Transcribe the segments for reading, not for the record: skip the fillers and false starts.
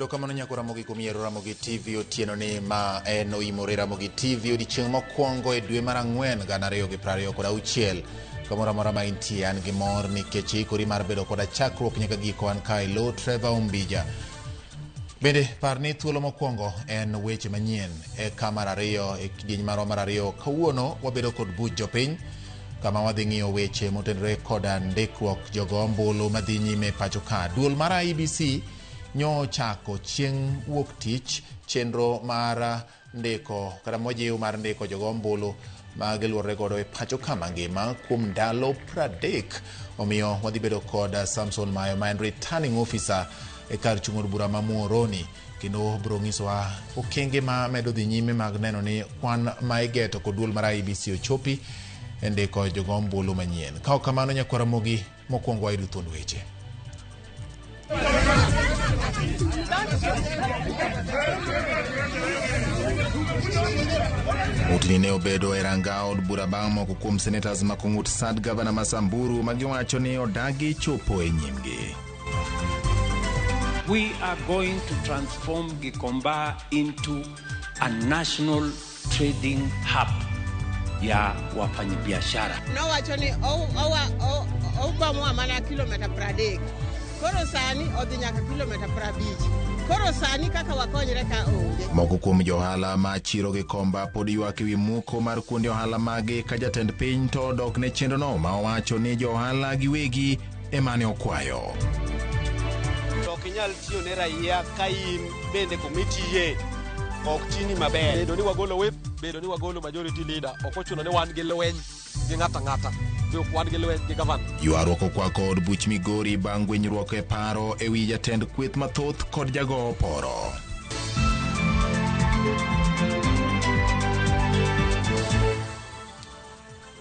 Erokamano nyako Ramogi kuom yiero Ramogi TV otieno ni ma en oimore Ramogi TV odiechieng' mokwongo e dwe mar ang'wen 2026. Kamoro amora ma intie an gi mor nikech iikori mar bedo koda chakruok nyaka giko an kae lo Trevor Ombija. Bende par ni thuolo mokwongo en weche manyien eka mar ariyo e kidieny marwa mar ariyo kawuono wabedo kod buch jopiny kama wadhi ng'iyo weche motenore koda ndikruok jogo ombulu madhi nyime e pacho ka. Duol mar IEBC nyo ochako chieng' wuok tich chenro mar ndiko kata mojiw mar ndiko jogo ombulu ma giluorore godo e pacho ka mangima kuom ndalo 30. Omiyo wadhi bedo kod Samson Mayo ma en returning officer e kar chung' od bura ma Muhoroni kendo biro nyisowa okenge ma medo dhi nyime mag neno ni kwan ma igeto kod duol mar IEBC ochopi e ndiko jogo ombulu manyien. Ka ok kamano nyakwar Ramogi mokwongo wayudo thuond weche. Utni ne obedo e ranga od bura bang' moko kuom senators mako ng'ut sad gavana ma Samburu ma giwacho ni odagi chopo e nyimgi. We are going to transform Gikomba into a national trading hub ya wafanyabiashara. Nowacho ni obomowa mana kilomita 30. Koro sani odhi nyaka kilomita 50. Koro sani kaka wakonyre ka onge. Moko kuom johala ma chiro Gikomba pod ywak ewi muko mar kuonde ohala magi ka jatend piny to odok ne chenrono ma owacho ni jo ohala giwegi ema ne okwayo. To ok inyal tiyo ne raia ka in bende kumitiye ok tini maber. Bedo ni wagolo whip, bedo ni wagolo majority leader, ok ochuno ni wan gi lweny gi ng'ato ang'ata. Be ok wan gi lweny gi gavana. Ywaruok okwako od buch Migori bang' gwenyruok e paro e wi jatend kweth mathoth kod jago oporo.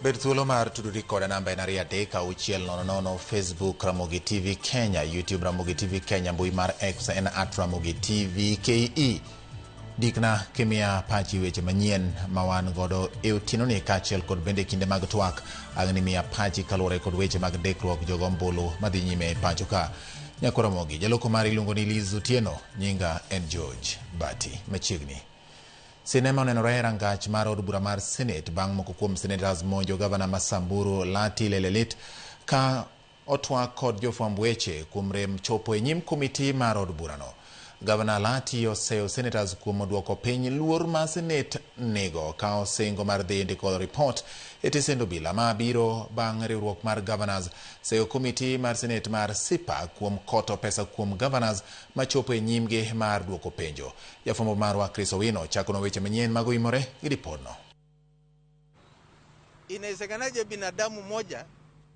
Bed thuolo mar tudori koda namba en 23600 Facebook Ramogi TV Kenya, YouTube Ramogi TV Kenya, mbui mar X en @Ramogi TV KE. Dikna kimiya pachi weche manyien ma wan godo e otieno ni kaachiel kod bende kinde mag twak ang' ni miya pachi kaluwore kod weche mag ndikruok jogo ombulu madhi nyime e pacho ka. Nyako Ramogi, jaloko mari iluongo ni Liz Otieno, nyinga en George Bati. Machiegni. Sinema onenore e rangach mar od bura mar Senate bang' moko kuom senators monjo gavana ma Samburu Lati Lelelit ka otwak kod jofwamb weche kuom rem chopo e nyim komiti mar od burano. Gavana Lati oseyo senators kuom duoko piny luor ma Senate nigo ka osingo mar dhi ndiko ripot e tesend obila ma biro bang' riwruok mar governors seyo komiti mar Senate mar SIPA kuom koto pesa kuom governors machopo e nyimgi mar duoko penjo. Jafwambo marwa Chris Owino chakono weche manyien mag oimore gi ripodno. Inawezekanaje binadamu moja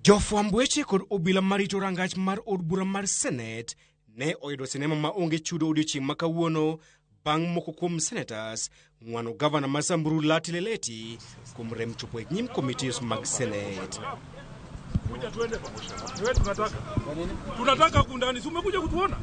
Jofwamb weche kod obila marito rangach mar od bura mar Senate ne oyudo sinema ma onge chudo odiochieng' ma kawuono bang' moko kuom senators ng'wano gavana ma Samburu Lati Leleti kuom rem chopo e nyim committees mag Senate. Tunataka kundani, si umekuja kutuona?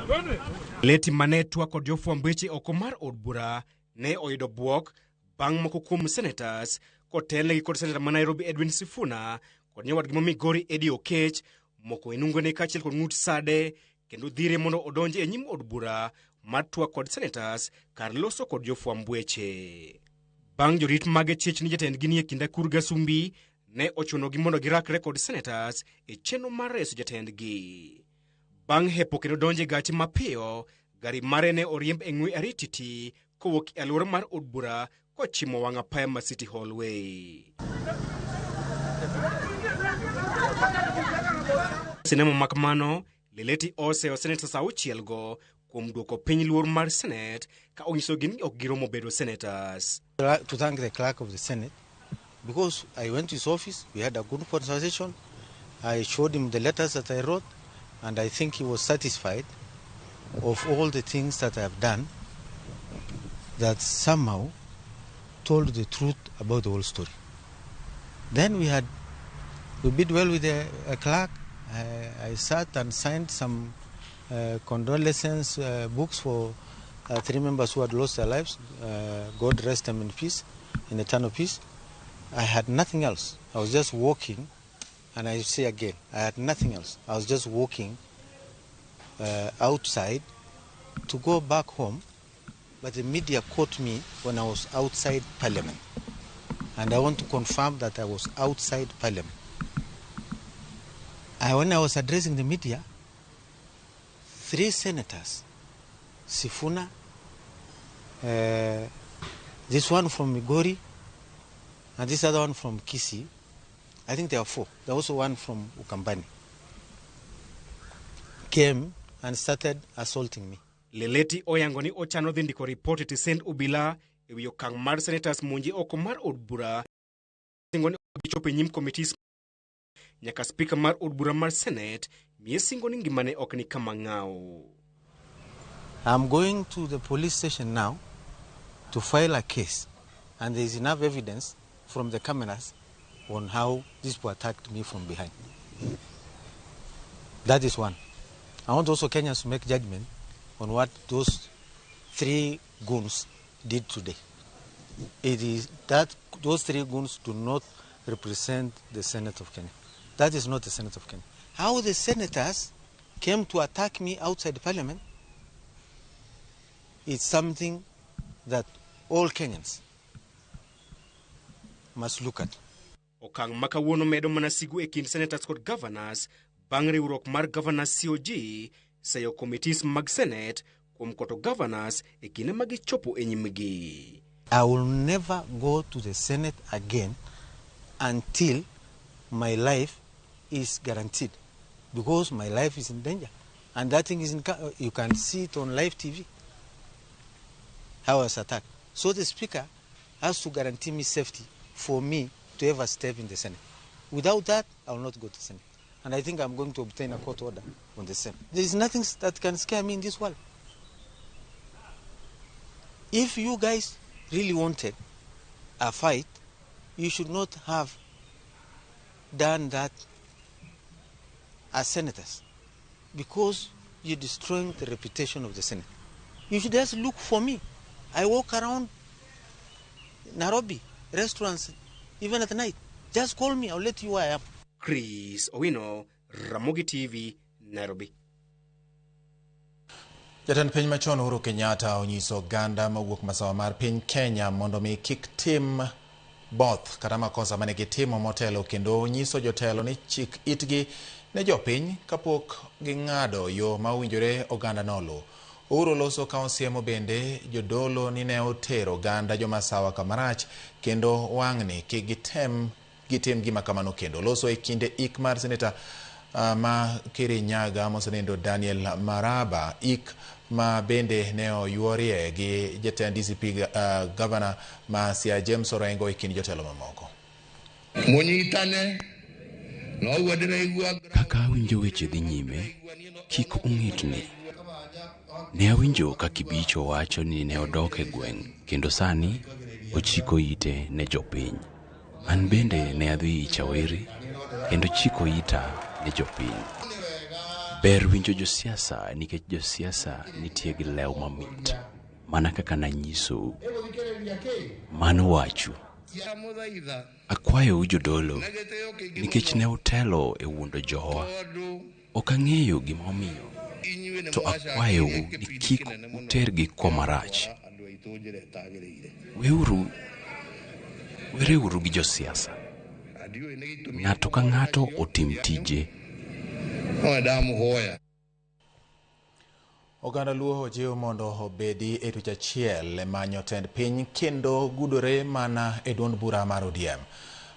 Twende. Leti mane twak kod jofwamb weche oko mar od bura ne oyudo bwok bang' moko kuom senators kotelnegi kod senata ma Nairobi Edwin Sifuna kod nyawadgi ma Migori Eddie Okech moko e nungone kaachiel kod ng'ut sade kendo dhire mondo odonj e nyim od bura mar twak kod senators kar loso kod jofwamb weche. Bang' jorit mage chich ni jatendgi ni e kind Akur Gasumbi ne ochunogi mondo girakre kod senators e chenro mar reso jatendgi. Bang' hepo kendo donjo e gache mapiyo, gari mare ne oriemb e ng'we arititi kowuok e alwora mar od bura kochimo wang' apaya ma City Hall Way. Sinema ma kamano, Leleti oseyo senators auchiel go kuom duoko piny luor mar Senate ka onyisogi ni ok giromo bedo senators. To thank the clerk of the Senate because I went to his office, we had a good conversation. I showed him the letters that I wrote, and I think he was satisfied of all the things that I have done that somehow told the truth about the whole story. Then we bid well with the clerk. I sat and signed some condolences books for three members who had lost their lives. God rest them in peace, in eternal peace. I had nothing else. I was just walking, and I say again, I had nothing else. I was just walking outside to go back home, but the media caught me when I was outside Parliament. And I want to confirm that I was outside Parliament. When I was addressing the media, 3 senators, Sifuna, this one from Migori, and this other one from Kisii, I think there are 4. There was also one from Ukambani, came and started assaulting me. Leleti oyango ni ochano dhi ndiko ripot e tisend obila ewi okang' mar senators monje oko mar od bura singo ni obichopo e nyim committees nyaka spika mar od bura mar Senate miye singo ni ngimane ok ni kama ng'aw. I'm going to the police station now to file a case, and there is enough evidence from the cameras on how these people attacked me from behind. That is one. I want also Kenyans to make judgment on what those 3 goons did today. It is that those 3 goons do not represent the Senate of Kenya. That is not the Senate of Kenya. How the senators came to attack me outside Parliament is something that all Kenyans must look at. Okang' ma kawuono medo mana sigu e kind senators kod governors bang' riwruok mar Governors COG seyo committees mag Senate kuom koto governors e kinde ma gichopo e nyimgi. I will never go to the Senate again until my life is guaranteed, because my life is in danger. And that thing is in, you can see it on live TV, how I was attacked. So the Speaker has to guarantee me safety for me to ever step in the Senate. Without that, I will not go to the Senate. And I think I'm going to obtain a court order on the same. There is nothing that can scare me in this world. If you guys really wanted a fight, you should not have done that as senators, because you're destroying the reputation of the Senate. You should just look for me. I walk around Nairobi, restaurants, even at night. Just call me, I'll let you where I am. Chris Owino, Ramogi TV, Nairobi. Jatend piny machon Uhuru Kenyatta onyiso oganda mawuok masawa mar piny Kenya mondo mi kik tim both kata makosa mane gitimo motelo, kendo onyiso jotelo ni chik itgi ne jopiny kapok ging'ado yo ma owinjore oganda noluw. Uhuru loso ka osiemo bende jodolo ni ne otero oganda jomasawa kamarach kendo wang'ni kik gitem gitim gima kamano kendo. Loso e kinde ik mar seneta ma Kirinyaga mosenindo Daniel Maraba, ik ma bende ne oyuorie gi jatend DCP governor ma Siaya James Orengo e kind jotelo mamoko. Kaka awinjo weche dhi nyime, kik ung'itni. Ne awinjo ka Kibicho wacho ni ne odok e gweng' kendo sani ochiko ite ne jopiny. An bende ne adhi Chaweri kendo chiko ita ne jopiny. Ber winjo josiasa nikech josiasa nitie gi lew mamit, mana kaka nanyisou. Mano wachu. Akwayou jodolo, nikech ne utelo e wuondo jowa. Ok ang'eyo gima omiyo, to akwayou ni kik utergi koma rach. Wereuru gi josiasa. Ng'ato ka ng'ato otim tije. Oganda Luo ojiw mondo obedi e tich achiel e manyo tend piny kendo gudore mana e duond bura mar ODM.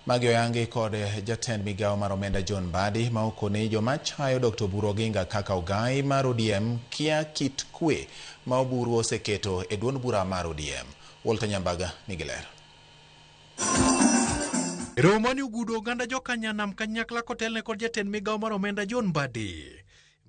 Magi oyangi kod jatend migawo mar omenda John Mbadi ma okone joma chayo Dr. Oburu Oginga kaka ogai mar ODM kia kit kwe ma Oburu oseketo e duond bura mar ODM. Walter Nyambaga nigi ler. Romo mane ogudo oganda jokanyanam kanyakla kotelne kod jatend migawo mar omenda John Mbadi.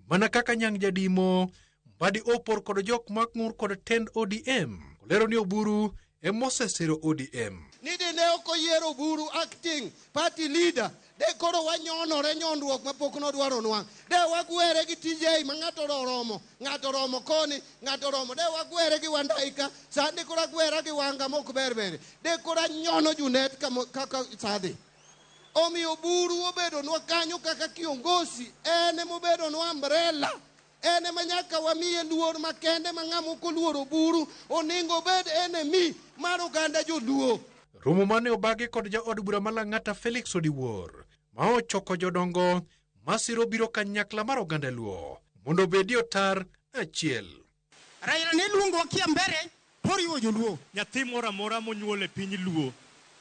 Mana kaka nyang' jadimo, Mbadi opor kod jok mak ng'ur kod tend ODM. Olero ni Oburu emosesiro ODM. Ni dine ok oyiero Oburu acting party leader, de koro wanyonore nyondruok mapok nodwaronwa. De wagwere gi TJ ma ng'ato oromo, ng'ato oromo koni, ng'ato oromo. De wagwere gi Wandaika, sani koro agwera gi Wanga mok ber bende. De koro anyono Junet kaka sadhi. Omiyo Oburu obedonwa kanyo kaka kiongozi, en emobedonwa umbrella. En ema nyaka wamiye luor makende ma ng'ama ok oluoro Oburu onego obed enemy mar oganda joluo. Romo mane obagi kod jaod bura ma Lang'ata Felix Odiwuor ma ochoko jodongo masiro biro kanyakla mar oganda Luo mondo obedi otar achiel. Raila ne luongowa Kiambere toriwo joluo. Nyathi moro amora monyuol e piny Luo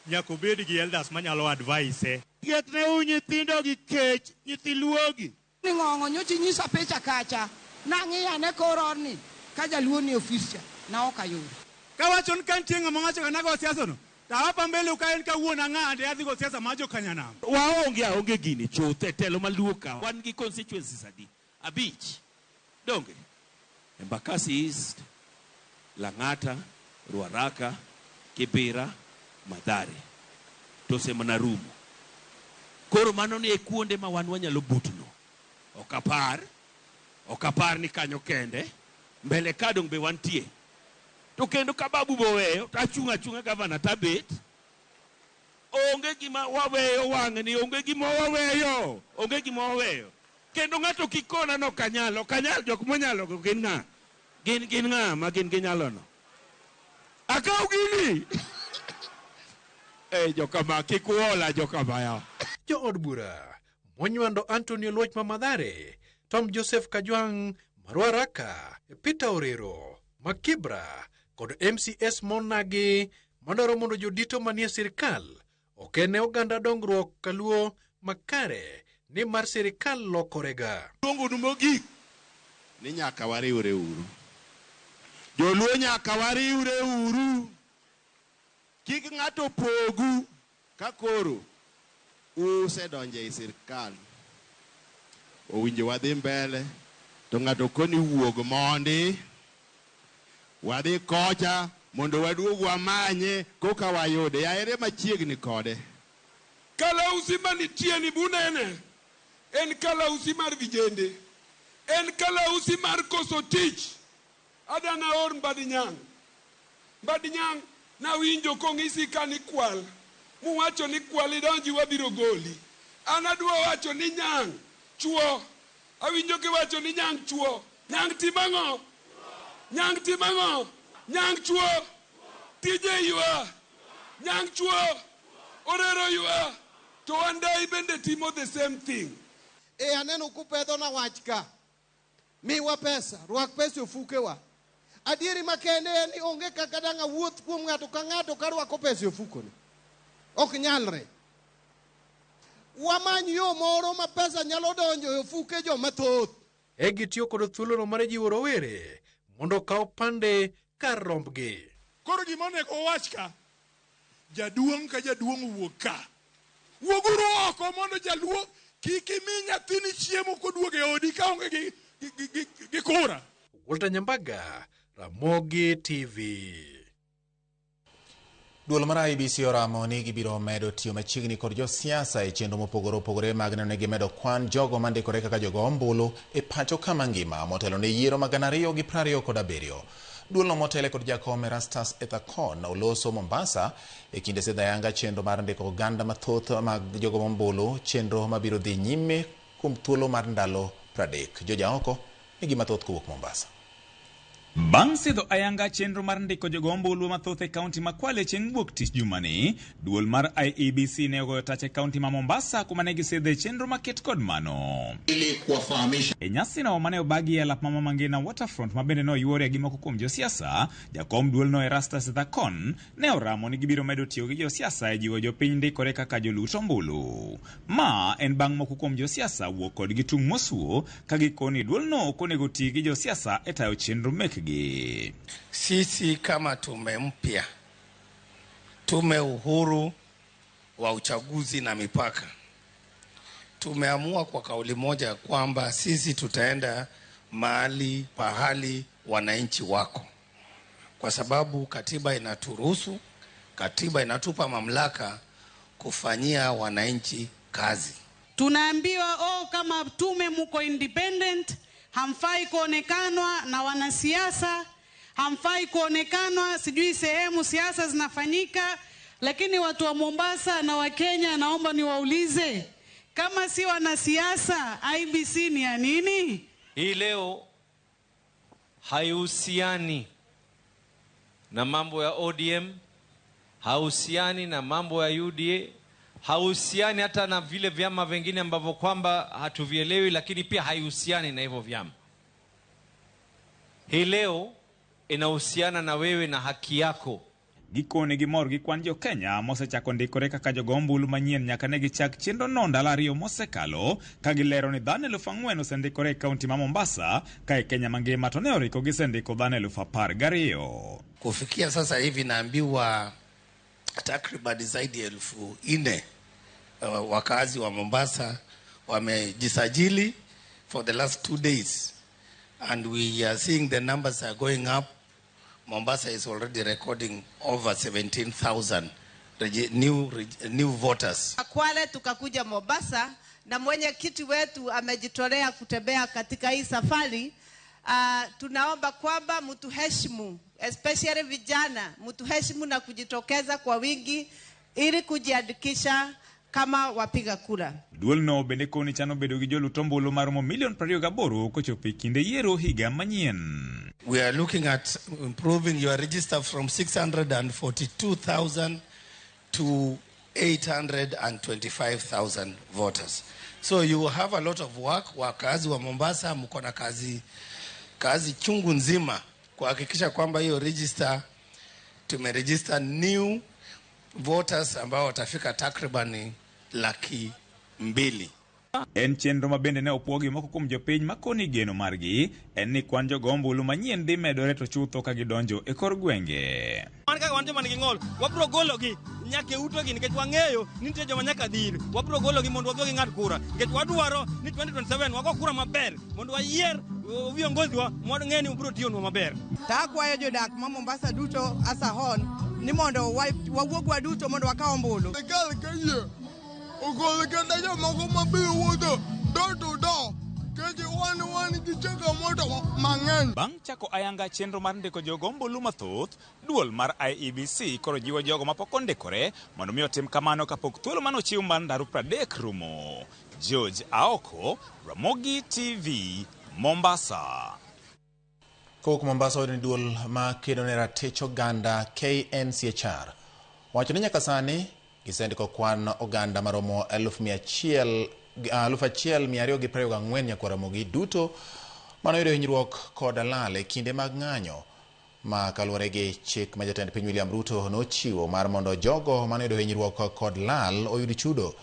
nyaka obed gi elders manyalo advise. Ketneuru nyithindo gi kech, nyithi Luogi. Ni ng'ong'o nyocha inyisa picha kacha, nang'iyo ane kor odni ka jaluo ni e ofis cha, na ok ayudo. Kawacho ni ka nitie ng'ama wacho ga nago siasa no, to awapa mbele ka en kawuono ang'ade adhi go siasa mar jokanyanam. Waonge aonge gini chuth e telo maluo ka. Wan gi constituencies adi? 5. Donge? Embakasi East, Lang'ata, Ruaraka, Kibera, Mathare. To osemana rumo. Koro mano ni e kuonde ma wan wanyalo butno. Ok apar ni kanyo kende. Mbele ka dong' be wantie. To kendo ka babu boweyo, to achung' achung'a gavana tabet. Onge gima waweyo wang'ni, onge gima waweyo, onge gima waweyo. Kendo ng'ato kik kona no kanyal, ok anyal, jok monyalo go gin ng'a? Gin ng'a ma gin ginyalo no? Akaw gini! Jokama, kik uola jokama ya. Jood bura monywando Anthony Oluoch ma Mathare, Tom Joseph Kajwang' ma Ruaraka, Peter Orero ma Kibra kod MCS monagi madwaro mondo jodito manie sirkal okene oganda dongruok kaluo makare nimar sirkal lokorega. Luongonu mogik ni nyaka wariwre uru. Joluo nyaka wariwre uru. Kik ng'ato pogu ka koro usedonjo ei sirkal. Owinjo wadhi mbele to ng'ato koni wuog mondi. Wadhi kocha mondo waduog wamanye koka wayude. Yaere machiegni kode. Kalausi manitie ni bunene en kalausi mar vijende. En kalausi mar koso tich. Adana or Mbadi Nyang'. Mbadi Nyang' nawinjo kong'isi ka ni kwal. Muwacho ni kwal idonji wabiro goli. An adwa wacho ni Nyang' chuo. Awinjo kiwacho ni Nyang' chuo. Nyang' timang'o? Nyang' timang'o? Nyang' chuo. Tije ywa. Nyang' chuo. Orero ywa. To Wandai bende timo the same thing. Aneno kupedho na wach ka. Miwa pesa, rwak pesa e ofukewa. Adieri makende en ni onge kaka dang' awuoth kuom ng'ato ka ng'ato ka rwako pesa e ofukone. Ok nyalre. Wamany yo moro ma pesa nyalo donjo e ofuke joma thoth. E gitiyo kod thuolono mar jiwo rowere mondo okaw pande kar rombgi. Koro gima onego owach ka, jaduong' ka jaduong' owuok ka. Wuoguru oko mondo jaluo kik imi nyathini chiemo koduogo e odi ka onge gi kura. Walter Nyambaga, Ramogi TV. Duol mar IEBC oramo ni gibiro medo tiyo machiegni kod josiasa e chenro mopogore opogore mag neno ni gimedo kwan jogo mandikore kaka jogo ombulu e pacho kama ngima motelo ne yiero mag 2027. Duolno motele kod jakom Erastus Ethakon oloso Mombasa e kinde sidho ayanga chenro mar ndiko oganda mathoth mag jogo ombulu, chenro mabiro dhi nyime kuom thuolo mar ndalo 30. Joja oko nigi mathoth kowuok Mombasa. Bang' sidho ayanga chenro mar ndiko jogo ombulu mathoth e kaunti ma Kwale chieng' wuok tich jumani, duol mar IEBC ne ogoyo tach e kaunti ma Mombasa kuma ne gisidhe chenro maket kod mano. Ili kuwafahamisha. E nyasino mane obagi e alap ma Mama Ngina Waterfront ma bende noyuore gi moko kuom josiasa, jakom duolno Erastus Ethakon ne oramo ni gibiro medo tiyo gi josiasa e jiwo jopiny ndikore kaka jolut ombulu. Ma en bang' moko kuom josiasa wuok kodgi tung' mosuo ka gikoni duolno ok onego ti gi josiasa e tayo chenro mekgi. Sisi kama tume mpya, tume uhuru wa uchaguzi na mipaka, tumeamua kwa kauli moja kwamba sisi tutaenda mahali pahali wananchi wako, kwa sababu katiba inaturuhusu, katiba inatupa mamlaka kufanyia wananchi kazi. Tunaambiwa kama tume muko independent, hamfai kuonekanwa na wanasiasa, hamfai kuonekanwa sijui sehemu siasa zinafanyika. Lakini watu wa Mombasa na wa Kenya, naomba niwaulize, kama si wanasiasa, IEBC ni ya nini? Hii leo Haihusiani na mambo ya ODM, hauhusiani na mambo ya UDA, hauhusiani hata na vile vyama vingine ambavyo kwamba hatuvielewi, lakini pia haihusiani na hivyo vyama. Hii leo inahusiana na wewe na haki yako. Gikone gimor gi kwan jo Kenya mosechako ndikore kaka jogo ombulu manyien nyaka ne gichak chenro no ndalo 2 mosekalo, ka gilero ni dhano 4,000 osendikore e kaunti ma Mombasa, ka e Kenya mangima to ne oriko gisendiko dhano 12,000. Kufikia sasa hivi naambiwa takriban zaidi ya 4,000 wakazi wa Mombasa wamejisajili for the last 2 days, and we are seeing the numbers are going up. Mombasa is already recording over 17,000 new voters. Kwale tukakuja Mombasa na mwenyekiti wetu amejitolea kutembea katika hii safari. Tunaomba kwamba mtuheshimu, especially vijana, mtuheshimu na kujitokeza kwa wingi ili kujiandikisha kama wapiga kura. Duol no bende koni chano bedo gi jolut ombulu maromo milion 28 kochopo e kinde yiero higa manyien. We are looking at improving your register from 642,000 to 825,000 voters. So you have a lot of work. Wakazi wa Mombasa mko na kazi chungu nzima kuhakikisha kwamba hiyo register tumeregister new voters ambao watafika takriban 200,000. En chenro ma bende ne opuogi moko kuom jopiny makoni geno margi en ni kwan jogo ombulu manyien dhi medore to chutho ka gidonjo e kor gwenge. Wan kaka wan joma nigi ng'ol, wabiro gologi nyaka e utegi nikech wang'eyo ni nitie joma nyaka dhir. Wabiro gologi mondo wadhi ging'ad kura nikech wadwaro ni 2027 wago kura maber mondo wayier viongozi wa mondo ng'e ni ubiro tiyonwa maber. Takwayo jodak ma Mombasa duto asahon ni mondo wawuog waduto mondo wakaw ombulu. Sirikal kayie ogol kata jomoko mabiro wuotho door to door nikech wan gi changamoto mang'eny. Bang' chako ayanga chenro mar ndiko jogo ombulu mathoth, duol mar IEBC koro jiwo jogo mapok ondikore mondo mi otim kamano kapok thuolo manochiw mar ndalo 30 rumo. George Aoko, Ramogi TV, Mombasa. Kowuok Mombasa wayudo ni duol ma kedo ne ratich oganda KNCHR wacho ni nyaka sani gisendiko kwan oganda maromo 1,224 nyakwar Ramogi duto manoyudo hinyruok kod lal e kinde mag ng'anyo ma kaluwore gi chik ma jatend piny William Ruto nochiwo mar mondo jogo manoyudo hinyruok kod lal oyud chudo.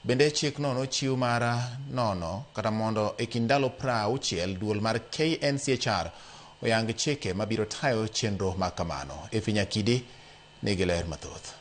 Bende chikno nochiw mar nono kata mondo e kind ndalo 60 duol mar KNCHR oyang chike mabiro tayo chenro ma kamano. Efi Nyakidi nigi ler mathoth.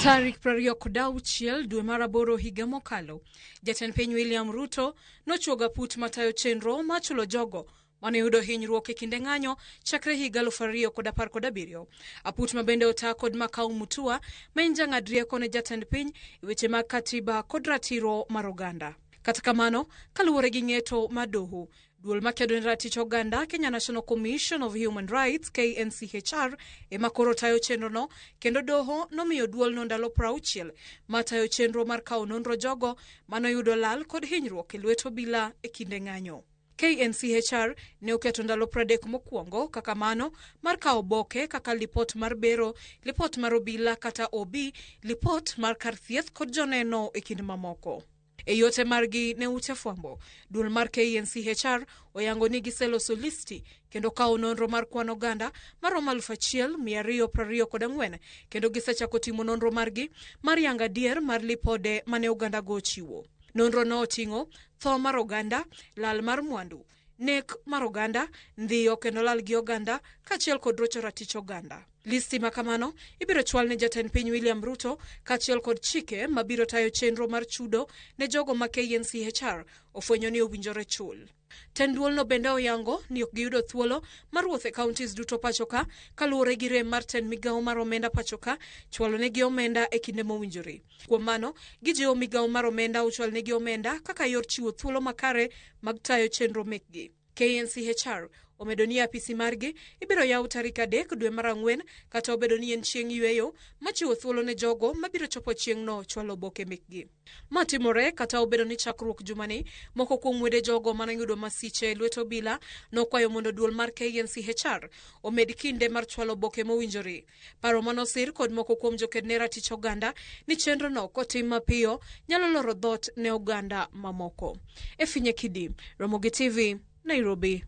Tarik 26 dwe mar 8 higa mokalo, jatend piny William Ruto nochuogo aput matayo chenro mar chulo jogo mane oyudo hinyruok e kinde ng'anyo chakre higa 2017. Aput ma bende ota kod Makau Mutua ma en jang'ad rieko ne jatend piny e weche mag katiba kod ratiro mar oganda. Kata kamano, kaluwore gi ng'eto mar doho, duol makedo ne ratich oganda Kenya National Commission of Human Rights KNCHR ema koro tayo chenrono, kendo doho nomiyo duolno ndalo 60 matayo chenro mar kawo nonro jogo manoyudo lal kod hinyruok e lwet obila e kinde ng'anyo. KNCHR ne oketo ndalo 30 mokwongo kaka mano mar kawo oboke kaka lipot mar bero, lipot mar obila kata OB, lipot mar kar thieth kod joneno e kind mamoko. E yote margi ne ute fwambo, duol mar KNCHR oyango ni giseloso listi kendo kawo nonro mar kwan oganda maromo 1,224 kendo gisechako timo nonro margi mar yango adier mar lipode mane oganda go ochiwo. Nonro no oting'o tho mar oganda, lal mar mwandu, nek mar oganda, ndhiyo kendo lal gi oganda kaachiel kod rocho ratich oganda. Listi ma kamano ibiro chwal ne jatend piny William Ruto kaachiel kod chike mabiro tayo chenro mar chudo ne jogo ma KNCHR ofwenyo ni owinjore chul. Tend duolno bende oyango ni ok giyudo thuolo mar wuoth e counties duto pachoka kaluwore gi rem mar tend migawo mar omenda pachoka chwalo negi omenda e kinde mowinjore. Kuom mano, gijiwo migawo mar omenda ochwal negi omenda kaka yor chiwo thuolo makare mag tayo chenro mekgi. KNCHR omedo ni apisi margi ibiro yaw tarik 3 dwe mar 4 kata obedo ni en chieng' yweyo machiwo thuolo ne jogo mabiro chopo chieng'no chwalo oboke mekgi. Ma timore kata obedo ni chakruok jumani moko kuom wede jogo manoyudo masiche e lwet obila nokwayo mondo duol mar KNCHR omed kinde mar chwalo oboke mowinjore. Paro manosir kod moko kuom joked ne ratich oganda ni chenrono kotim mapiyo nyalo loro dhoot ne oganda mamoko. Efinye Kidi, Ramogi TV, Nairobi.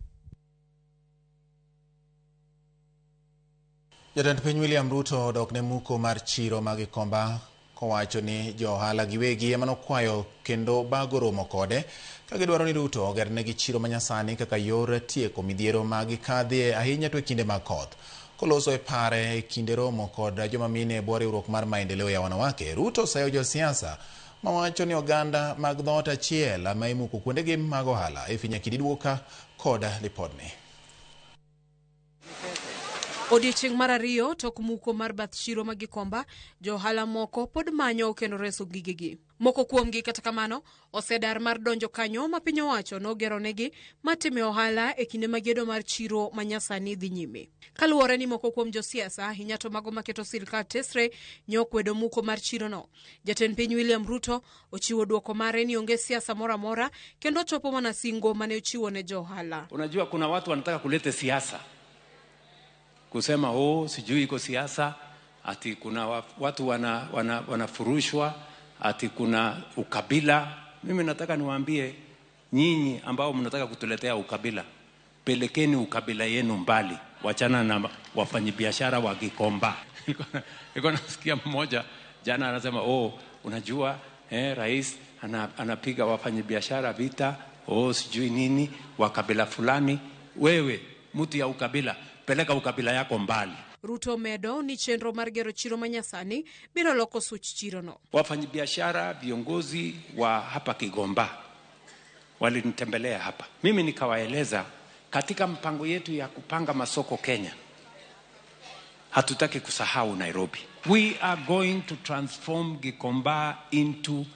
Jatend piny William Ruto odok ne muko mar chiro ma Gikomba kowacho ni jo ohala giwegi ema nokwayo kendo bago romo kode ka gidwaro ni Ruto ogernegi chiro manyasani kaka yor tieko midhiero ma gikadhie ahinya to e kinde mag koth. Koloso e pare e kinde romo kod joma mine e bwo riwruok mar maendeleo ya wanawake, Ruto oseyo josiasa mawacho ni oganda mag dhoot achiel ama imuko kuondegi mag ohala. Efinya Kidi duoka kod lipodni. Odiechieng' mar ariyo tok muko mar bath chiro ma Gikomba, jo ohala moko pod manyo kendo reso gigegi. Moko kuomgi kata kamano osedar mar donjo kanyo ma piny owacho nogeronegi matime ohala e kinde ma gedo mar chiro ma nyasani dhi nyime. Kaluwore ni moko kuom josiasa ahinya to mago maketo sirkal tesre nyokwedo muko mar chirono. Jatend piny William Ruto ochiwo dwoko mare ni onge siasa moro amora kendo ochopo mana singo mane ochiwo ne jo ohala. Unajua kuna watu wanataka kuleta siasa kusema oh, sijui iko siasa ati kuna watu wanafurushwa ati kuna ukabila. Mimi nataka niwaambie nyinyi ambao mnataka kutuletea ukabila, pelekeni ukabila yenu mbali, wachana na wafanyibiashara wa Gikomba. Nilikuwa nasikia mmoja jana anasema oh, unajua rais anapiga wafanyibiashara vita, oh sijui nini wa kabila fulani. Wewe mtu ya ukabila, peleka ukabila yako mbali. Ruto medo ni chenro mar gero chiro manyasani biro loko such chirono. Wafanyibiashara, viongozi wa hapa Kigomba walinitembelea hapa. Mimi nikawaeleza katika mpango yetu ya kupanga masoko Kenya, hatutaki kusahau Nairobi. We are going to transform Gikomba into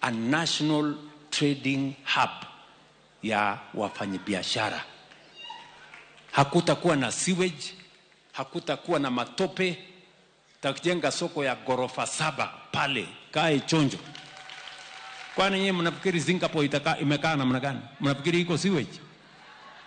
a national trading hub ya wafanyibiashara. Hakutakuwa na sewage, hakutakuwa na matope. Tutajenga soko ya ghorofa 7 pale, kae chonjo. Kwani nyinyi mnafikiri Singapore imekaa namna gani? Mnafikiri iko sewage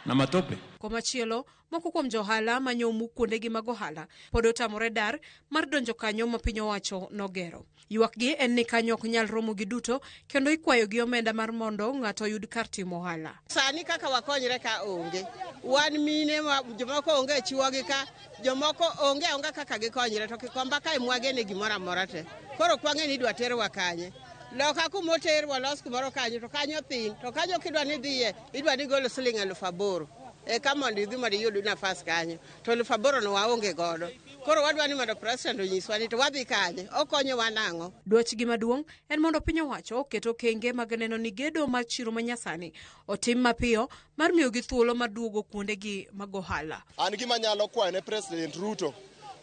na matope? Komachielo, moko kuom jo ohala manyo muk kuondegi mag ohala pod otamore dar mar donjo kanyo ma piny owacho nogero. Ywakgi en ni kanyo ok nyal romo gi duto kendo ikwayo gi omenda mar mondo ng'ato oyud kar timo ohala. Sani kaka wakonyre ka onge, wan mine jomoko onge chiwogi ka, jomoko onge onge kaka gikonyre to Gikomba kae mwagene gimoro amora te. Koro kwang'e ni idwa terwa kanye. Loka kumoterwa los kumoro kanyo to kanyo thin, to kanyo kidwa ni dhiye idwa ni golo siling 8,000. Eka mondo idhi mondo iyud nafas kanyo to 8,000 no waonge godo. Koro wadwa ni mondo president onyiswa ni to wadhi kanye, okonyowa nang'o. Dwachgi maduong' en mondo piny owacho oket okenge mag neno ni gedo mar chiro manyasani otim mapiyo mar miyogi thuolo mar duogo kuondegi mag ohala. An gima anyalo kwayo ne President Ruto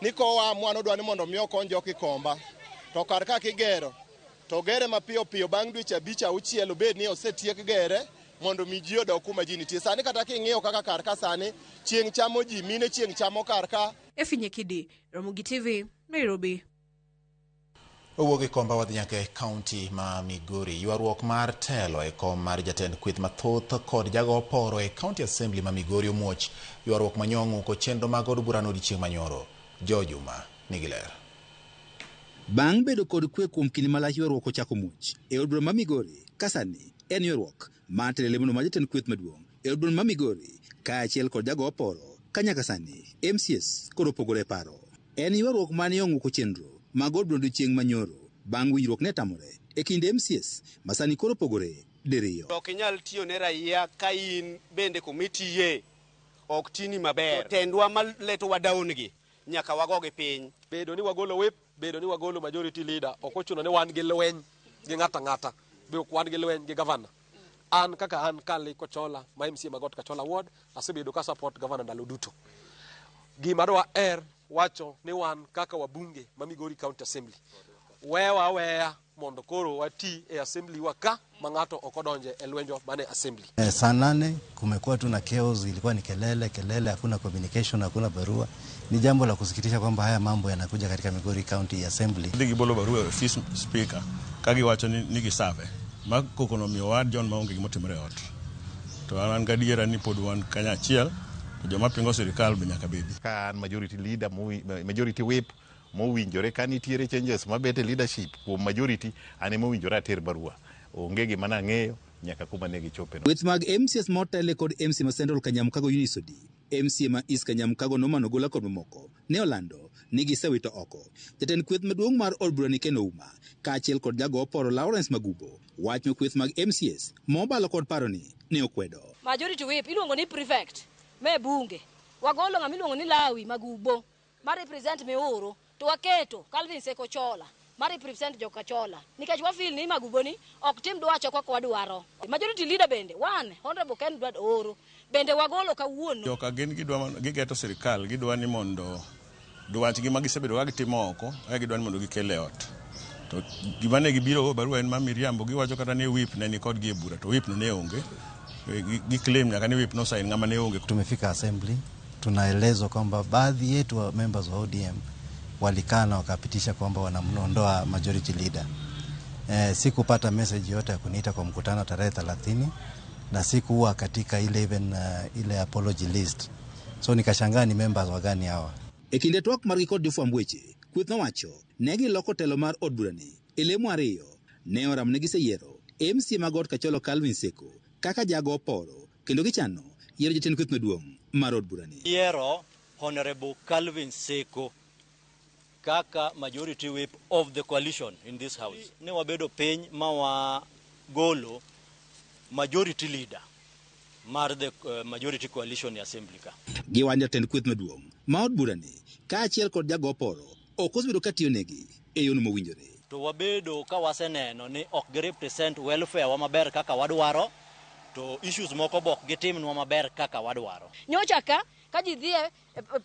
ni kowa mwan odwa ni mondo mi okony jo Gikomba to kar kaka igero to gere mapiyo piyo bang' dweche 5 6 obed ni osetiek gere mondo mi ji odog kuma ji nitie. Sani kata king'iyo kaka kar ka sani chieng' chamo ji, mine chieng' chamo kar ka. Efinye Kidi, Ramogi TV, Nairobi. Owuok Gikomba wadhi nyaka e kaunti ma Migori. Ywaruok mar telo e kom mar jatend kweth mathoth kod jago oporo e County Assembly ma Migori omuoch. Ywaruok manyong'o ko chenro mag od burano odiechieng' manyoro. Jo Juma nigi ler. Bang' bedo kod kwe kuom kinde malach, ywaruok ochako muoch e od bura ma Migori ka sani en ywaruok mar telo lemono mar jatend kweth maduong' e od bura ma Migori kaachiel kod jago oporo ka nyaka sani MCS koro opogore paro. En ywaruok mane ong'uko chenro mag od bura odiechieng' manyoro bang' winjruok ne tamore e kind MCS ma sani koro opogore diriyo. Ok inyal tiyo ne raia ka in bende kumitiye ok tini maber. Tendwa maletowa down gi nyaka wagogi piny. Bedo ni wagolo whip, bedo ni wagolo majority leader, ok ochuno ni wan gi lweny gi ng'ato ang'ata, be ok wan gi lweny gi governor. An kaka an Kali Kochola ma MCA Magot Kachola Ward, asebedo ka support governor ndalo duto. Gima dwa er wacho ni wan kaka wabunge ma Migori County Assembly, wewa aweya mondo koro wati e assembly wa ka ma ng'ato ok odonje e lwenjwa mane assembly. Saa 8 kumekuwa tu na chaos, ilikuwa ni kelele kelele, hakuna communication, hakuna barua. Ni jambo la kusikitisha kwamba haya mambo yanakuja katika Migori County Assembly. Dhi gibolo barua e ofis speaker ka giwacho ni gisave. Ma koko nomiyo wa John maonge gimotimore e ot. To an gadiera ni pod wan kanyachiel, to joma pingo sirikal be nyaka bedi. Ka an majority leader, majority whip mowinjore ka nitiere changes mabet e leadership kuom majority, an ema owinjore ater barua. Onge gima nang'eyo nyaka kuma ne gichope no. Kweth mag MCAs motele kod MCA ma Central Kanyamkago Eunice Odi, MCA ma East Kanyamkago Norman Ogola kod mamoko ne olando ni gisewito oko. Jatend kweth maduong' mar od bura ni Ken Ouma kaachiel kod jago oporo Lawrence Magubo wach ma kweth mag MCAs mobalo kod paro ni ne okwedo. Majority whip iluongo ni prefect me bunge. Wagolo ng'ama iluongo ni Lawi Magubo ma represent Miuru to waketo Calvin Seko Chola ma represent Jokachola nikech wa feel ni Magubo ni ok tim dwacho kaka wadwaro. Majority leader bende one Honorable Ken Edward Oro bende wagolo kawuono. Joka gin gidwa gigeto sirikal, gidwa ni mondo dwachgi ma gisebedo ka gitimo oko, eka gidwa ni mondo gikel e ot. To gima ne gibiro go barua en ma miriambo, giwacho kata ni whip ne ni kodgi e bura, to whip no ne onge. Gi claim nyaka ni whip no sign ng'ama ne onge. Tumefika assembly, tunaelezwa kwamba baadhi yetu wa members wa ODM walikaa na wakapitisha kwamba wanamwondoa majority leader. Sikupata message yote ya kuniita kwa mkutano tarehe 30 na sikuwa katika ile even ile apology list. So nikashangaa ni members wa gani hawa. E kinde twak margi kod jofwamb weche, kweth nowacho ne giloko telo mar od burani e lemo ariyo ne oramo ne giseyiero MCA ma Got Kacholo Calvin Seko kaka jago oporo kendo gichano yiero jatend kweth maduong' mar od burani. Yiero Honorable Calvin Seko kaka majority whip of the coalition in this house. Ne wabedo piny ma wagolo majority leader mar the majority coalition e assembly ka. Giwanjo jatend kweth maduong' ma od burani kaachiel kod jago oporo ok osebedo ka tiyo negi e yono mowinjore. To wabedo ka waseneno ni ok gi represent welfare wa maber kaka wadwaro, to issues moko bok gitimnwa maber kaka wadwaro. Nyocha ka ji dhi e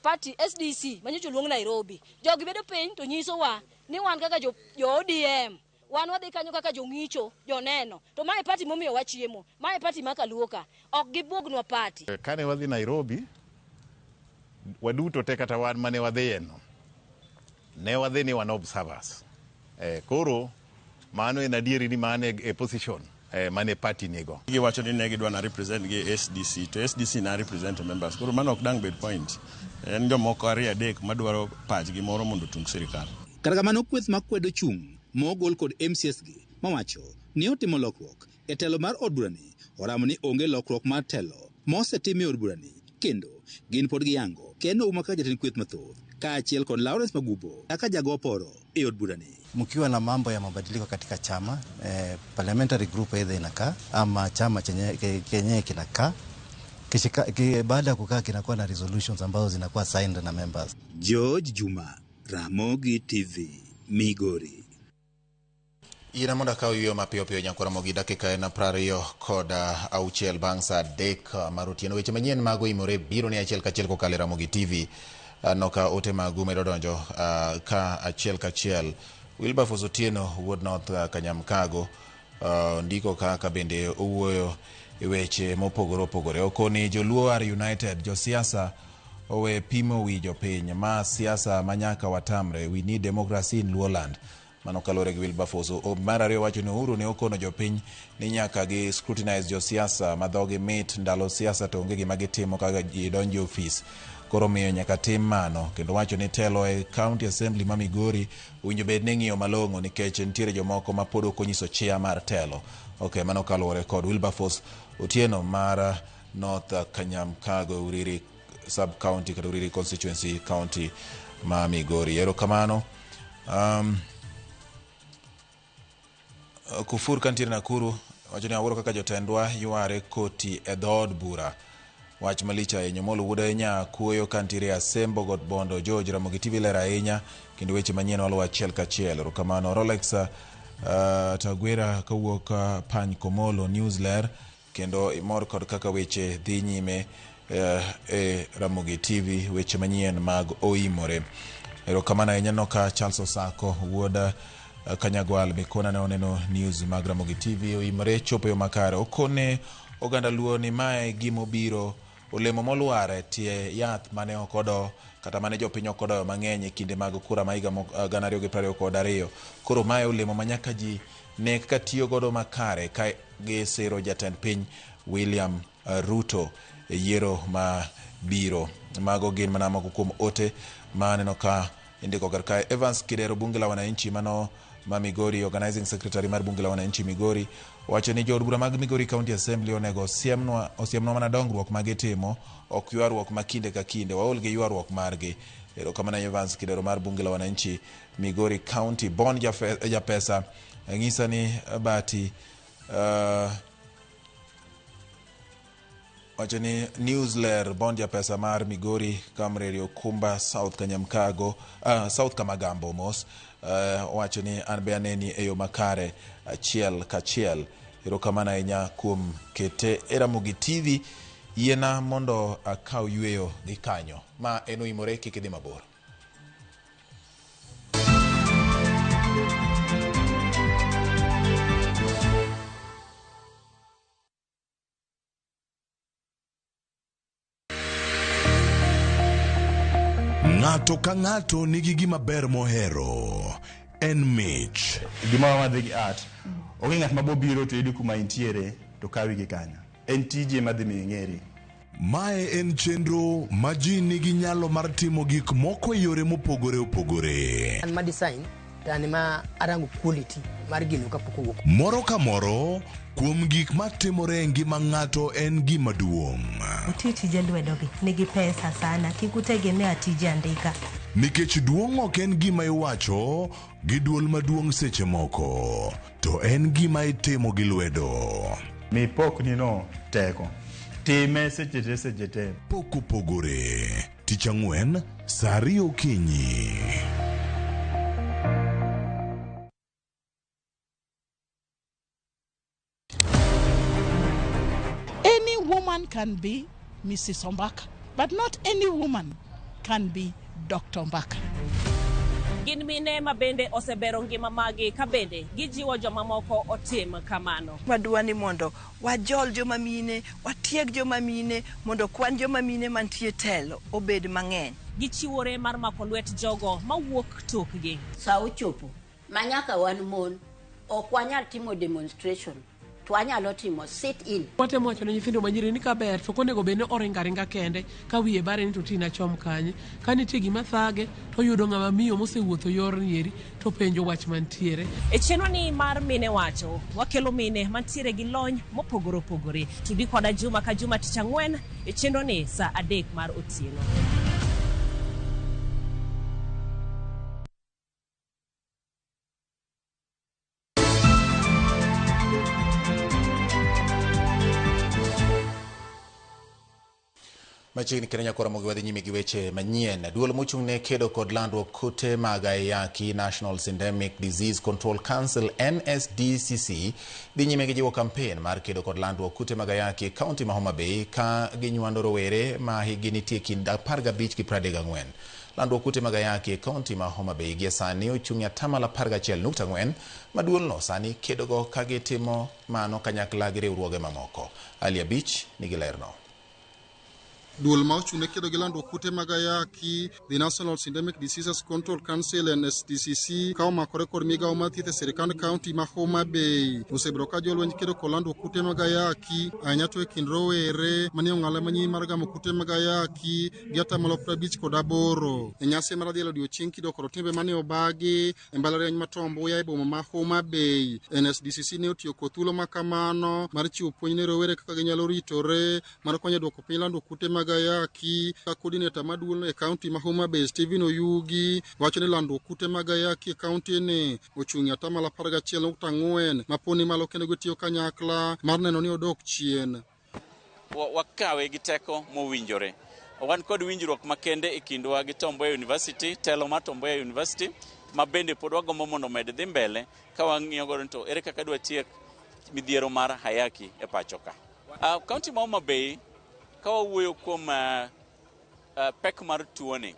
party SDC manyocha oluong Nairobi, jogi bedo piny to nyisowa ni wan kaka jo ODM wan wadhi kanyo kaka jong'icho, joneno, to mae party momiyo wachiemo, mae party ma kaluoka, ok gibuognwa party. Kane wadhi Nairobi, waduto te kata wan mane wadhiyeno, ne wadhi ni wan observers. Koro mano en adieri ni mane e position mane party nigo. Giwacho ni ne gidwa na represent gi SDC, to SDC na represent members. Koro mano ok dang' bed point. En jomoko ariyo adek madwaro pachgi moro mondo otung sirikal. Kata kamano kweth makwedo chung' mogol kod MCAs gi mawacho ni otimo lokruok e telo mar od burani oramo ni onge lokruok mar telo mosetim e od burani kendo gin pod giyango Ken Ouma kaka jatend kweth mathoth kaachiel kod Lawrence Magubo kaka jago oporo e od burani. Mkiwa na mambo ya mabadiliko katika chama, parliamentary group either inakaa ama chama chenyewe kinakaa. Baada ya kukaa kinakuwa na resolutions ambazo zinakuwa signed na members. George Juma, Ramogi TV, Migori. Ina mondo akaw yueyo mapiyo piyo nyakwar Ramogi, dakika en 26 bang' saa 3 mar otieno. Weche manyien mag oimore biro ni achiel kachiel kokalo e Ramogi TV. Noka ote magu medo donjo ka achiel kachiel. Wilberforce Otieno wuod North Kanyamkago ndiko kaka bende owuoyo e weche mopogore opogore. Okoni joluo are united, josiasa owe pimo wi jopiny, ma siasa manyaka watamre, we need democracy in Luoland. Mano kaluwore gi Wilberforce. Mar ariyo wacho ni Uhuru ne okono jopiny ni nyaka gi scrutinize josiasa ma dhogi mit ndalo siasa to onge gima gitimo kaka ji donjo e ofis. Koro miyo nyaka tim mano, kendo wacho ni telo e County Assembly ma Migori owinjo bed ni ng'iyo malong'o nikech nitiere jomoko ma pod ok onyiso chia mar telo. Okay, mano kaluwore kod Wilberforce Otieno mar North Kanyamkago Uriri sub county kata Uriri constituency county ma Migori. Erokamano. Kufur kantiere Nakuru wacho ni awuoro kaka jotendwa yware koti e dhood bura. Wach malich ahinya. Molo wuod ahinya kuoyo kantiere Asembo Got Bondo George Ramogi TV ler ahinya kendo weche manyien waluwo achiel kachiel. Erokamano. Rolex Tagwera kawuok Pany Komolo News ler kendo imor kod kaka weche dhi nyime e Ramogi TV, weche manyien mag oimore. Erokamano ahinya. Noka Charles Osako wuod Kanyagwal Mikona ne oneno news mag Ramogi TV oimore chopo yo makare. Okone oganda Luo ni mae gimobiro olemo molwar e tie yath mane ok odo kata mane jopiny ok odoyo mang'eny e kinde mag kura ma higa 2022. Koro mae olemo ma nyaka ji ne kaka tiyo godo makare ka gisiro jatend piny William Ruto e yiero ma biro. Mago gin mana moko kuom ote ma aneno ka indiko kar kae. Evans Kidero, bunge la wananchi mano ma Migori, organizing secretary mar bunge la wananchi Migori, wacho ni jood bura mag Migori County Assembly onego osiemnwa mana dongruok ma gitimo, ok ywaruok ma kinde ka kinde. Waol gi ywaruok margi. Erokamano Evans Kidero mar bunge la wananchi Migori County. Bon Japesa ng'isa ni Bati wacho ni news ler. Bon Japesa mar Migori Kamreri Okumba South Kanyamkago, South Kamagambo mos, wacho ni an be aneni e yo makare achiel kachiel. Erokamano ahinya kuom kete e Ramogi TV. Yiena mondo akaw yweyo gi kanyo. Ma en Oimore, kik idhi mabor. Ng'ato ka ng'ato nigi gima ber mohero. En mich. Gimoro madhi gi art. Onge ng'at mabobiro to yudi kuma intiere to kawi gi kanyo. En tiji ema dhi miyo ing'eri. Mae en chenro ma ji nigi nyalo mar timo gik moko e yore mopogore opogore. An ma design to an ma arango quality mar gino kapok owuok. Moro ka moro kuom gik matimore e ngima ng'ato en gima duong'. Uti tije lwedogi nigi pesa sana, kik utegemea tije andika. Nikech duong' ok en gima iwacho gi duol maduong' seche moko, to en gima itimo gi lwedo. Mi pokni no teko. Time seche te seche te. Pok opogore. Tich ang'wen, saa 2 okinyi. Any woman can be Mrs. Ombaka, but not any woman can be Dr. Ombaka. Gin mine ma bende osebero ngima magi ka bende gijiwo jomamoko otim kamano. Wadwa ni mondo wajol joma mine, watieg joma mine, mondo kwan joma mine mantie telo obed mang'eny. Gichiwore mar mako lwet jogo mawuok tokgi. Sa ochopo ma nyaka wan mon ok wanyal timo demonstration to wanyalo timo sit in. Watemo wacho ne nyithindo manyiri ni kaber to ok onego bed ni oringo aringa kende ka wiye bare ni to tina chom kanye. Ka nitie gima thage to oyudo ng'ama miyo mosewuotho yorni eri to penjo wach mantiere. E chenro ni mar Mine Wacho, wakelo mine mantiere gi lony mopogore opogore. Tudi koda juma ka juma tich ang'wen e chenro ni saa 3 mar otieno. Machiegni kendo nyakora Ramogi wadhi nyime gi weche manyien. Duol mochung' ne kedo kod landruok kute mag ayaki National Syndemic Disease Control Council NSDCC dhi nyime gi jiwo kampen mar kedo kod landruok kute mag ayaki e kaunti ma Homa Bay ka ginywando rowere ma hikgi nitie kind 15 gi 34. Landruok kute mag ayaki e kaunti ma Homa Bay gie sani ochung' e 11.4% ma duolno sani kedogo ka gitimo mano kanyakla gi riwruoge mamoko. Ali Abich nigi lerno. Duol ma ochung' ne kedo gi landruok kute mag ayaki, The National Syndemic Diseases Control Council NSDCC, ka omakore kod migawo mar thieth e sirikand kaunti ma Homa Bay, osebedo ka jolweny kedo kod landruok kute mag ayaki, ahinya to e kind rowere manie ong'ala manyien mar gamo kute mag ayaki gi 58%. E nyasi mar adhialo odiochieng' kido kod timbe mane obagi e mbalariany ma Tom Mboya e boma ma Homa Bay, NSDCC ne otiyo kod thuolo ma kamano mar chiwo puonj ne rowere kaka ginyalo ritore mar konyo duoko piny landruok kute mag ayaki. Ka coordinator maduong' e kaunti ma Homa Bay Stephen Oyugi wacho ni landruok kute mag ayaki e kaunti ni ochung' e 11.4% ma poni malo kendo gitiyo kanyakla mar neno ni odok chien. Wakawe gi teko mowinjore. Wan kod winjruok makende e kindwa gi Tom Mboya University, telo mar Tom Mboya University, ma bende pod wagombo mondo omed dhi mbele ka wang'iyo godo to ere kaka dwa tiek midhiero mar ayaki e pacho ka. Kaunti ma Homa Bay, ka wawuoyo kuom pek mar tuoni,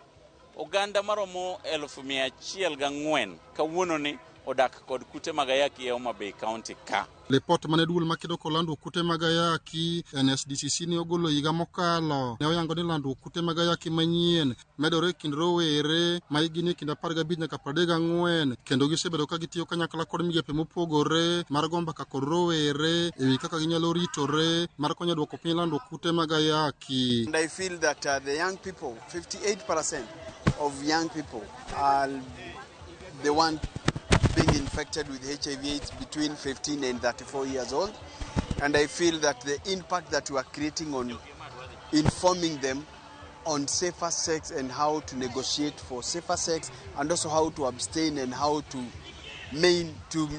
oganda maromo 104,000 kawuononi odak kod kute mag ayaki e Homa Bay County ka. Lipot mane duol makedo kod landruok kute mag ayaki NSDCC ne ogolo higa mokalo ne oyango ni landruok kute mag ayaki manyien medore e kind rowere ma hikgi ni e kind 15 nyaka 34 kendo gisebedo ka gitiyo kanyakla kod migepe mopogore mar go mbaka kod rowere e wi kaka ginyalo ritore mar konyo duoko piny landruok kute mag ayaki. And I feel that the young people, 58% of young people are the one being infected with HIV/AIDS between 15 and 34 years old. And I feel that the impact that we are creating on informing them on safer sex and how to negotiate for safer sex, and also how to abstain and how to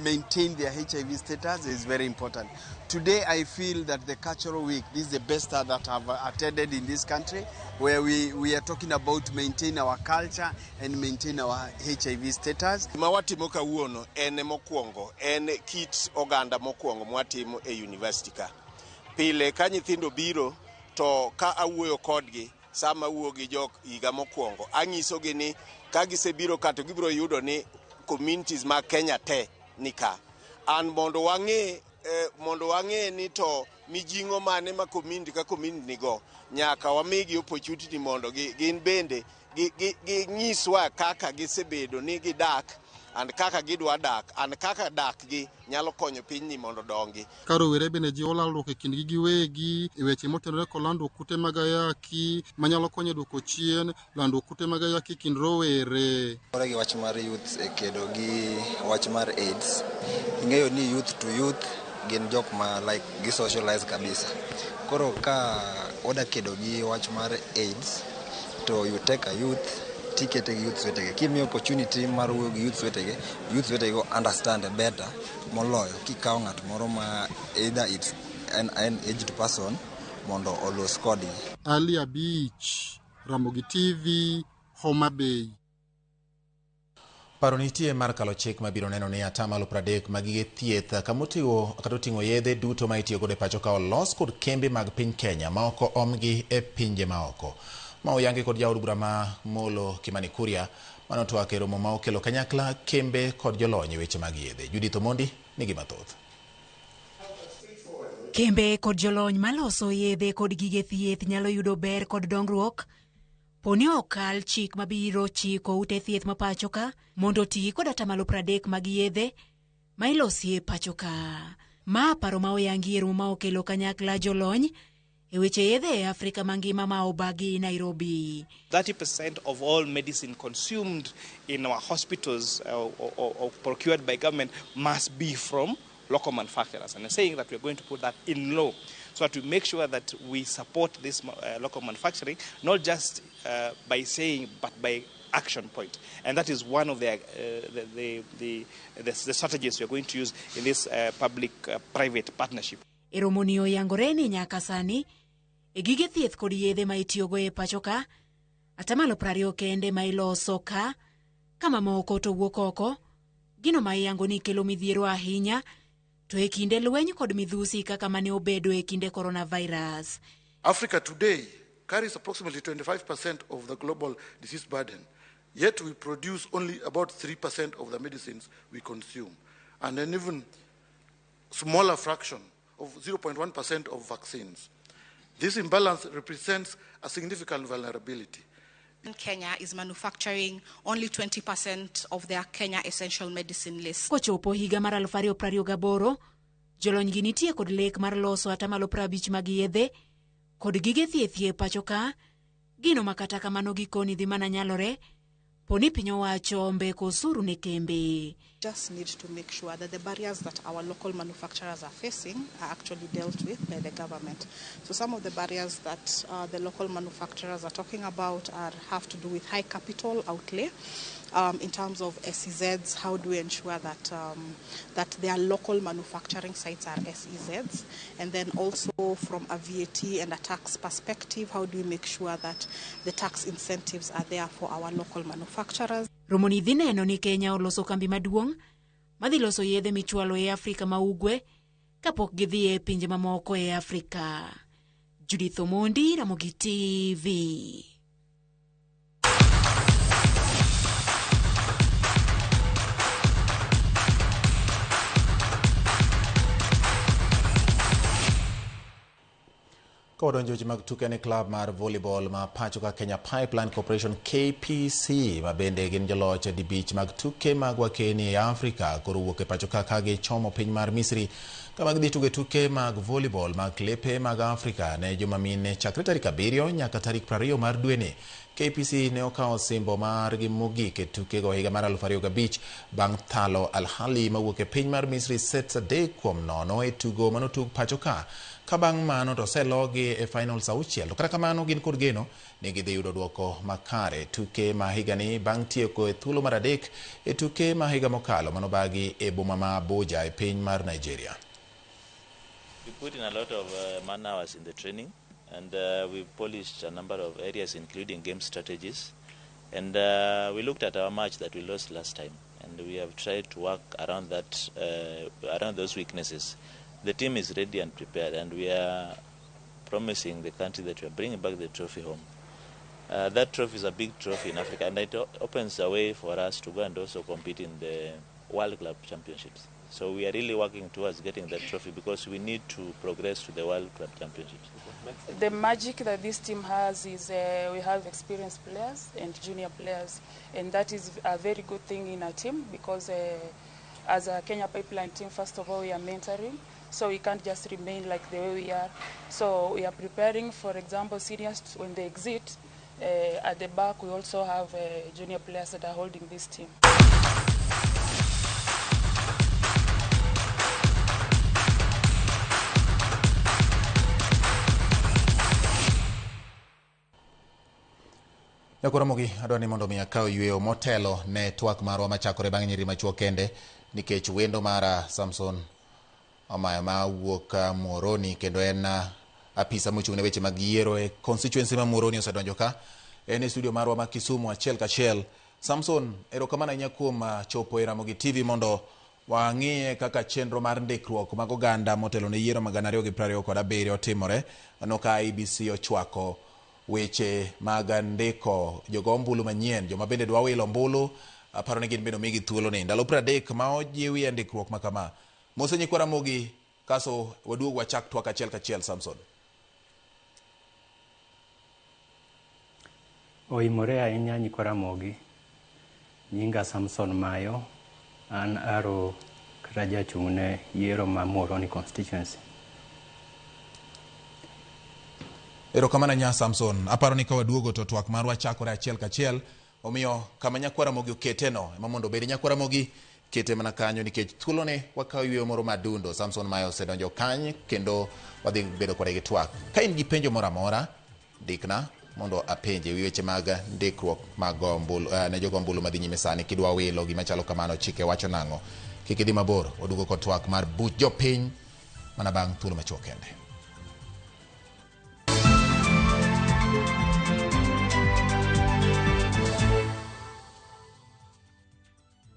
maintain their HIV status is very important. Today I feel that the Cultural Week, this is the best that I've attended in this country, where we are talking about maintain our culture and maintain our HIV status. Ma watimo kawuono en mokwongo, en kit oganda mokwongo mwatimo e university ka. Pile ka nyithindo biro to ka awuoyo kodgi, sama awuoyo gi jok higa mokwongo, anyisogi ni ka gisebiro ka to gibiro yudo ni communities mag Kenya te ni ka. An mondo wang'e ni to mijing'o mane ma community ka community nigo, nyaka wamigi opportunity mondo gin bende ginyiswa kaka gisebedo ni gidak and kaka gidwa dak and kaka dak gi nyalo konyo pinyni mondo dongi. Ka rowere bende jiwo lalruok e kindgi giwegi e weche motenore kod landruok kute mag ayaki manyalo konyo duoko chien landruok kute mag ayaki e kind rowere. Ore gi wach mar youth e kedo gi wach mar AIDS, ing'eyo ni youth to youth gin jok ma like gi socialize kabisa. Koro ka oda kedo gi wach mar AIDS to you take a youth tikete gi youth wetege, kimiyo opportunity mar wuoyo gi youth wetege go understand better moloyo kikawo ng'at moro ma either it's an aged person mondo olos kodgi. Ali Abich, Ramogi TV, Homa Bay. Paro nitie mar kalo chik mabiro neno ni 30% mag gige thieth kamoting'o kata oting'o yedhe duto ma itiyo godo e pacho ka olos kod kembe mag piny Kenya ma ok omgi e pinje maoko. Ma oyangi kod jaod bura ma Molo Kimani Kuria manotwak e romo ma okelo kanyakla kembe kod jolony e weche mag yedhe. Judith Omondi nigi mathoth. Kembe kod jolony maloso yedhe kod gige thieth nyalo yudo ber kod dongruok poni okal chik mabiro chiko ute thieth ma pacho ka mondo oti kod 30% mag yedhe ma ilosi e pacho ka. Ma paro ma oyangi e romo ma okelo kanyakla jolony e weche yedhe e Afrika mangima ma obagi Nairobi. 30% of all medicine consumed in our hospitals or procured by government must be from local manufacturers, and saying that we are going to put that in law so that we make sure that we support this local manufacturing, not just by saying but by action point. And that is one of the strategies we are going to use in this public-private partnership. E romoni oyangore ni nyaka sani e gige thieth kod yedhe ma itiyogo e pacho ka 20% kende ma iloso ka mamoko to wuok oko, gino ma iyango ni kelo midhiero ahinya to e kinde lweny kod midhusi kaka mane obedo e kinde coronavirus. Africa today carries approximately 25% of the global disease burden, yet we produce only about 3% of the medicines we consume, and an even smaller fraction of 0.1% of vaccines. This imbalance represents a significant vulnerability. Kenya is manufacturing only 20% of their Kenya essential medicine list. Kochopo higa mar 2028, jolony gi nitie kod lek mar loso 50% mag yedhe kod gige thieth e pacho ka, gino ma kata kamano gikoni dhi mana nyalore poni piny owacho mbeko osuru ne kembe. Just need to make sure that the barriers that our local manufacturers are facing are actually dealt with by the government. So some of the barriers that the local manufacturers are talking about have to do with high capital outlay. In terms of SEZs, how do we ensure that that their local manufacturing sites are SEZs? And then also from a VAT and a tax perspective, how do we make sure that the tax incentives are there for our local manufacturers? Romoni dhi neno ni Kenya oloso kambi maduong' madhi loso yedhe michwalo e Afrika ma Ugwe kapok gidhi e pinje mamoko e Afrika. Judith Omondi, Ramogi TV. Ka wadonjo weche mag tuke ni klab mar volleyball ma pacho ka Kenya Pipeline Corporation KPC ma bende gin joloch e dibich mag tuke mag wakeni e Afrika koro wuok e pacho ka ka gichomo piny mar Misri kama gidhi tuge tuke mag volleyball mag klepe mag Afrika ne joma mine chakre tarik 7 nyaka tarik 20 mar dweni. KPC ne okawo osimbo margi mogik e tukego higa mar 2005 bang' thalo Al Ahly mawuok e piny mar Misri sets 3-0 e tugo manotug pacho ka. Ka bang' mano to oselogi e finals 6 to kata kamano gin kod geno ni gidhi yudo duoko makare tuke ma higani bang' tieko e thuolo mar 3 e tuke ma higa mokalo manobagi e boma ma Abuja e piny mar Nigeria. We put in a lot of man hours in the training, and we polished a number of areas including game strategies, and we looked at our match that we lost last time, and we have tried to work around that, around those weaknesses. The team is ready and prepared, and we are promising the country that we are bringing back the trophy home. That trophy is a big trophy in Africa, and it opens a way for us to go and also compete in the World Club Championships. So we are really working towards getting that trophy because we need to progress to the World Club Championships. The magic that this team has is we have experienced players and junior players, and that is a very good thing in a team because as a Kenya Pipeline team, first of all, we are mentoring, so we can't just remain like the way we are. So we are preparing, for example, seniors when they exit. At the back, we also have junior players that are holding this team. Jakoromogi adwa ni mondo mi akaw yweyo motelo ne twak marwa machakore bang' nyiri machuok kende nikech wendo mara Samson Omayo ma wuok Muhoroni kendo en apisa mochung' ne weche mag yiero e constituency ma Muhoroni osedonjo ka en e studio marwa ma Kisumu achiel kachiel. Samson, erokamano ahinya kuom chopo e Ramogi TV mondo wang'iye kaka chenro mar ndikruok mag oganda motelo ne yiero mag 2027 timore. Aneno ka IEBC ochwako weche mag ndiko jogo ombulu manyien, joma bende dwa wilo ombulu, aparo ni gin bende omigi thuolo ni ndalo 30 ma ojiwie ndikruok ma kama. Mose nyikwa Ramogi, kaso waduog wachak twak achiel kachiel. Samson. Oimore ahinya nyikwa Ramogi. Nyinga Samson Mayo, an aro kata jachung' ne yiero ma Muhoroni constituency. Erokamano ahinya Samson. Aparo ni ka waduogo to twak marwa chakore achiel kachiel. Omiyo kama nyakwa Ramogi okete no ema mondo obed nyakwa Ramogi kete mana kanyo nikech thuolone wakawo yweyo moro madundo. Samson Mayo osedonjo kany kendo wadhi bedo kode gi twak. Ka in gi penjo moro amora, ndikna mondo apenje wi weche mag ndikruok mag ombulu, ne jogo ombulu madhi nyime sani. Kidwa wilo gima chalo kamano, chike wacho nang'o? Kik idhi mabor, waduogo kod twak mar buch jopiny mana bang' thuolo machuok kende.